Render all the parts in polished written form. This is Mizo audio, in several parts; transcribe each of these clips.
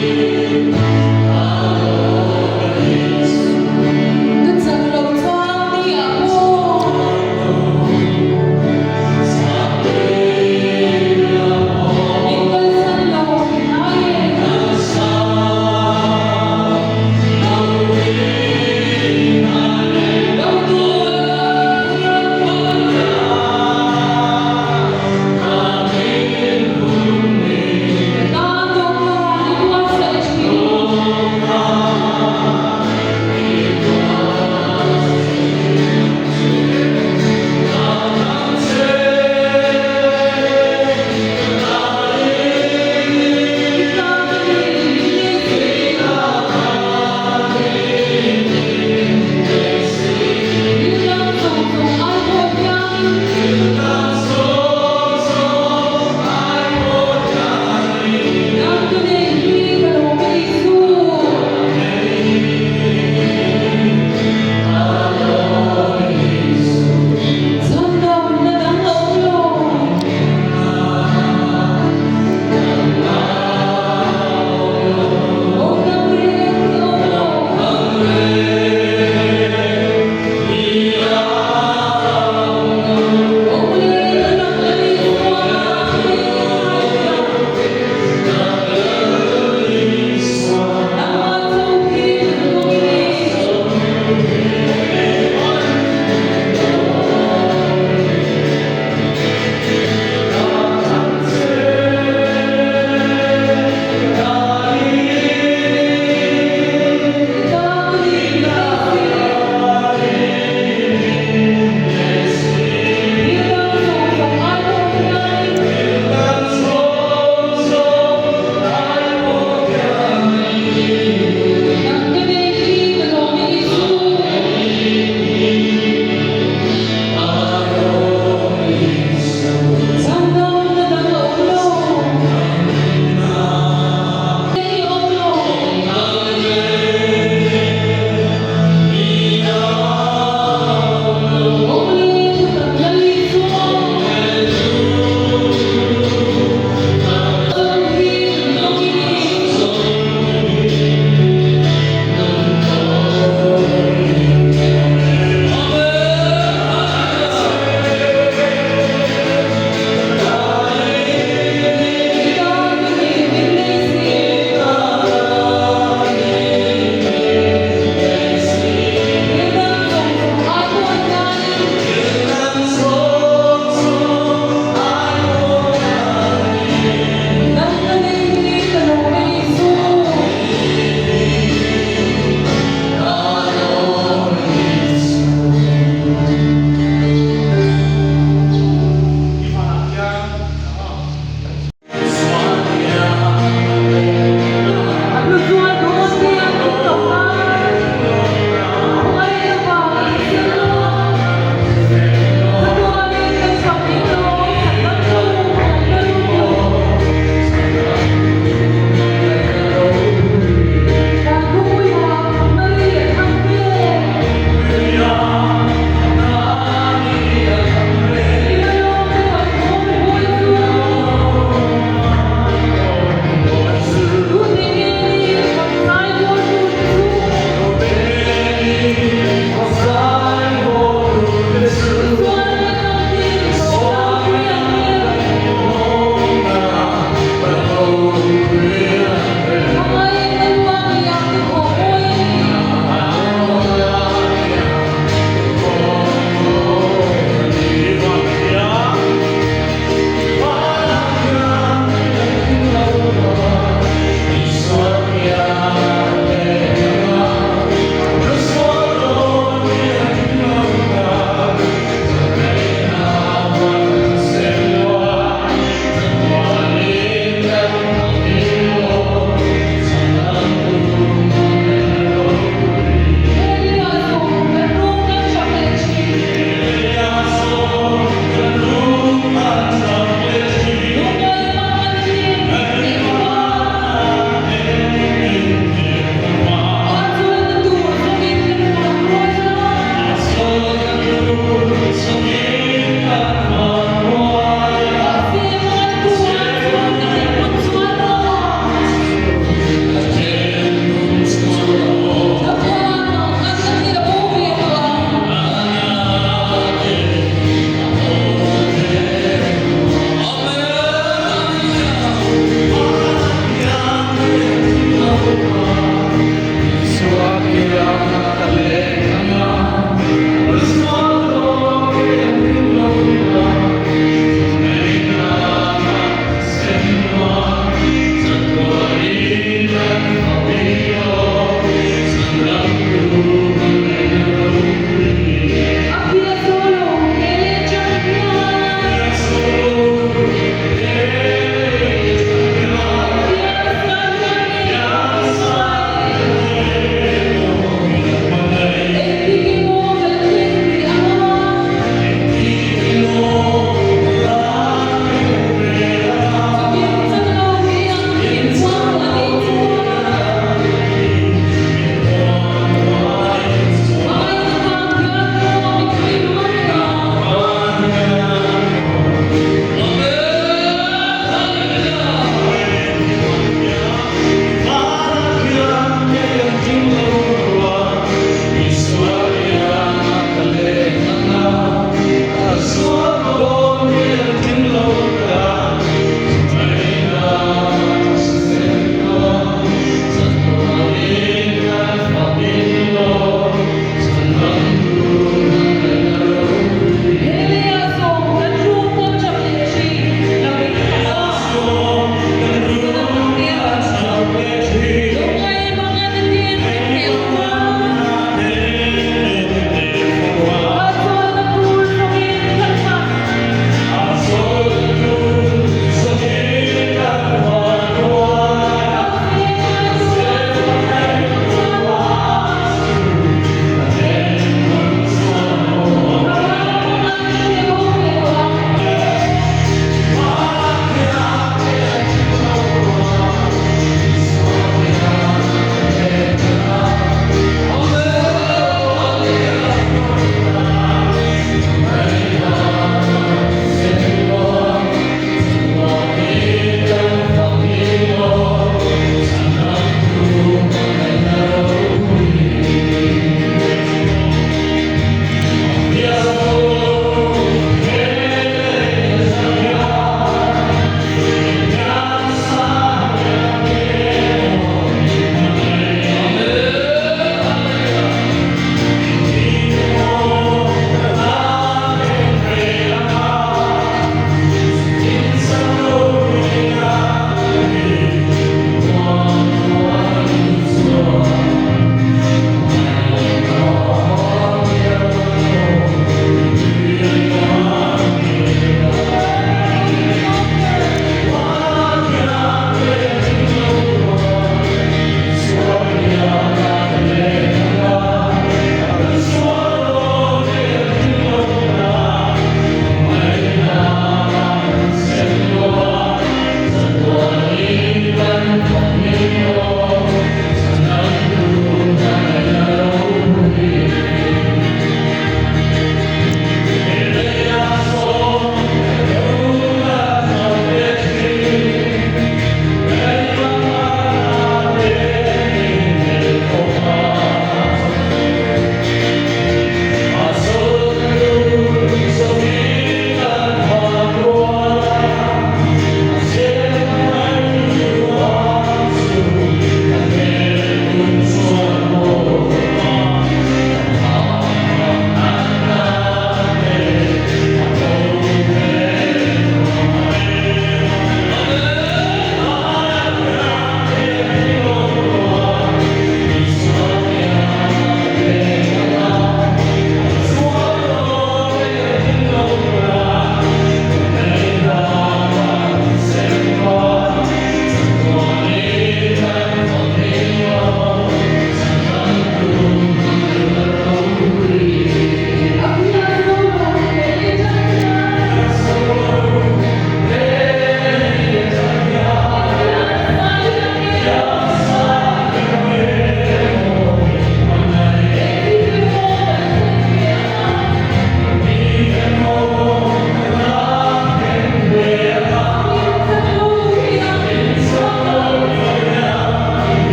Ka chak lo chuang ni ah pawh. Min kalsan lo ngai e. Lo tur Ka tan dawhkan i buatsaih thin.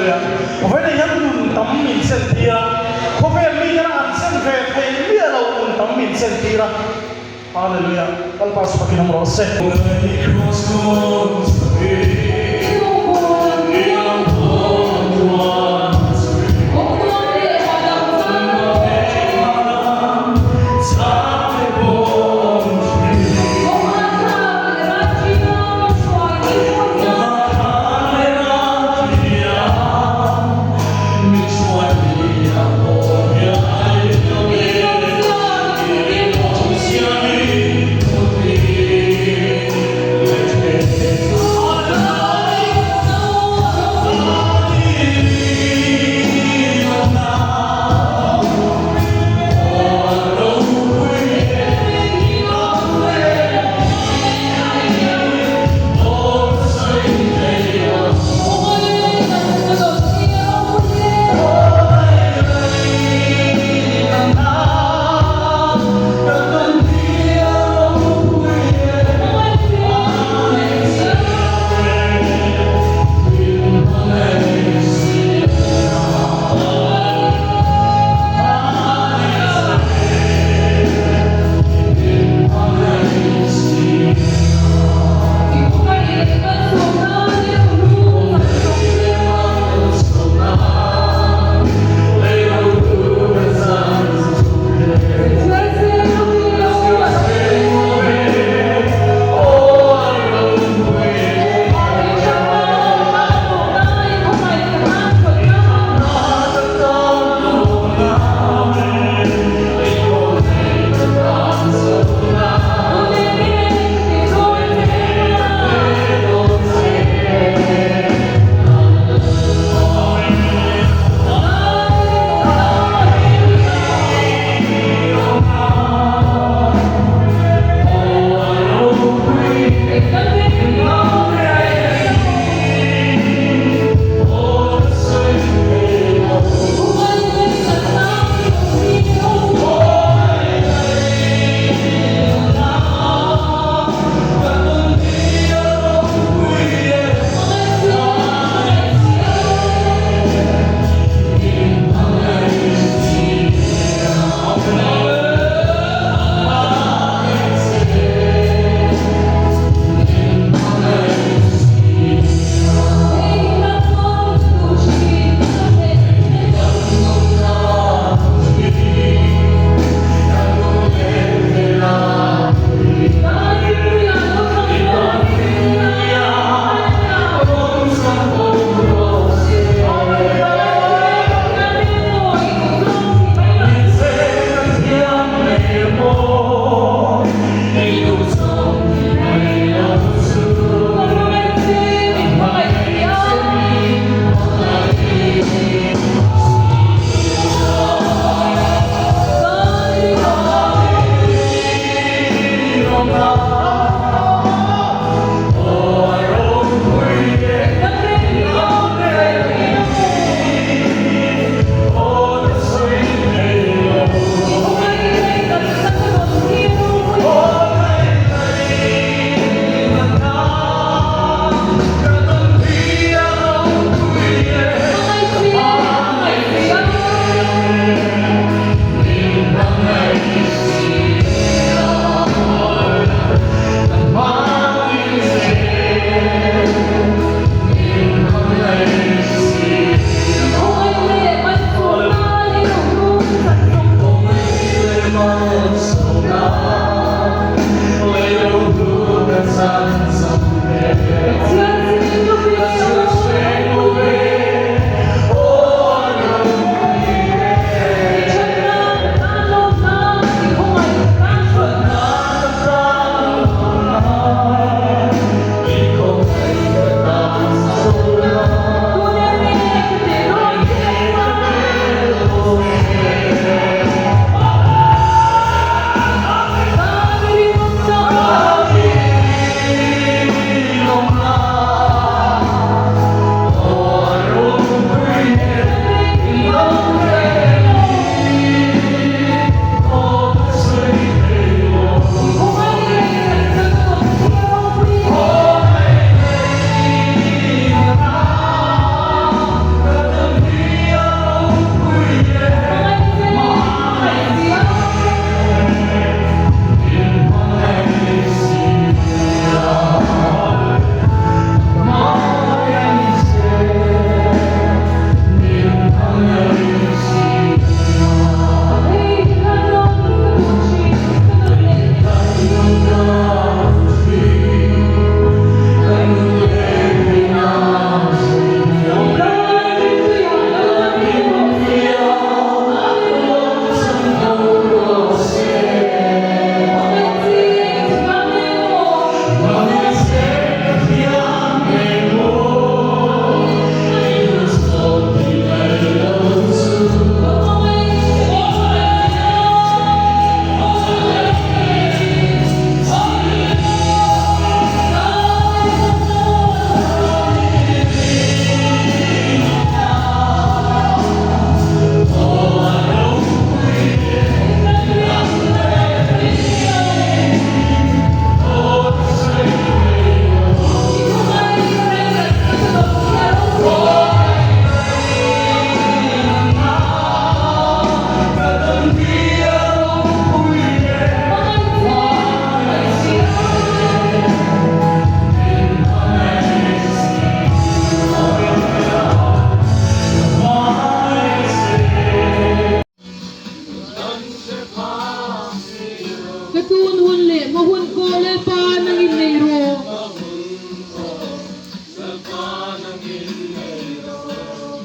Hallelujah. Vawiin hian nun tam min sentir a, khawvel miten an sen ve thei miah lo nun tam min sentir a. Hallelujah. Lalpa chu fakin awm rawh se.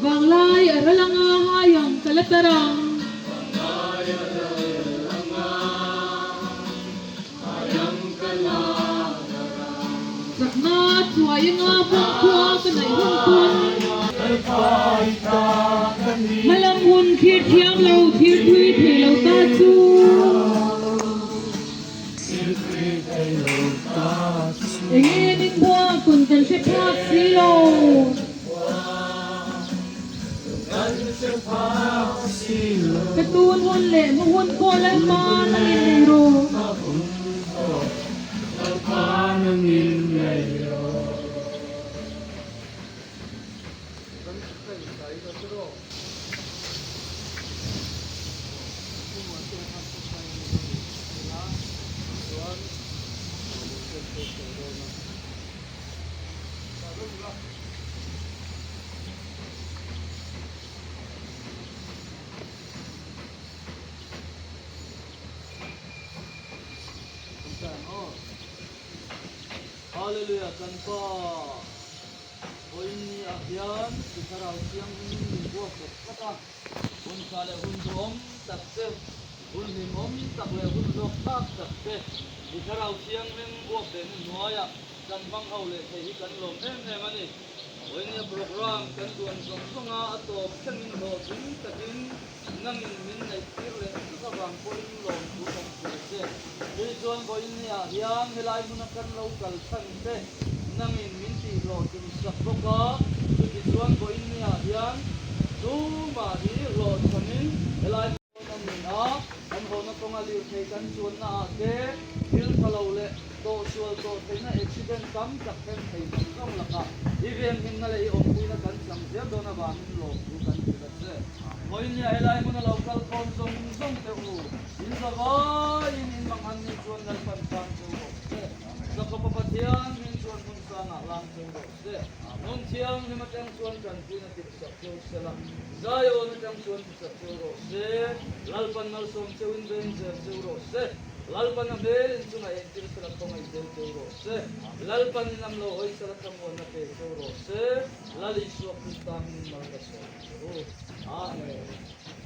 Vanglai a ral anga hai ang ka la tar ang. Chakna chuai anga vawng khua ka naih hun pawn. Hmalam hun thlir thiam lo thlir thui thei lo ta chu. Enge ni khua kun kan hre phak si lo. Ka tun hun leh hma hun pawh Lalpa nangin nei rawh. Hallelujah kan pa Vawiin ni ah hian i thlarau thianghlim in min buak bawk tlat a, hun tha leh hun duhawm tak te, hun hlimawm tak leh hun hlawk thlak tak te i thlarau thianghlim buak behna hnuaiah kan hmang ho leh thei hi kan lawm em em a ni. Vawiin nia program kan duan zawng zawng a, a tawp thlengin hlawhtling takin nangin min neih tir leh vek avang pawhin lawmthu kan hria che. Tui chuan vawiin niah hian helai hmuna kan lo kal chhan te nangin min tihhlawhtling sak bawk a, chuti chuan vawiin niah hian tumah hi hlawhchhamin helai hmun a ni a, kan hawna kawnga lirthei kan chuanna ah te thil tha lo leh tawhsual tawh theihna accident tam tak thleng thei zawng zawng lakah i venhimna leh i awmpuina kan chang zel dawn avangin lawmthu kan hrilh a che. Vawiin nia helai hmuna lo kal khawm zawng zawng teh u. In zavaiin in manghan ni chuan Lalpan sang cheu rawh se. Zakhawpa Pathian hming chuan hmun sangah lang cheu rawh se. Nun thianghlim atang chuan tanpuina tirhsak cheu sela, Zion atang chuan tichak cheu rawh se. Lalpan malsawm cheuin veng zel cheu rawh se. Lalpan a hmel in chungah entir sela khawngaih zel cheu rawh se. Lalpan in am lo hawi sela thlamuanna pe cheu rawh se. Lal Isua Krista hmingin mal ka sawm che u. Amen.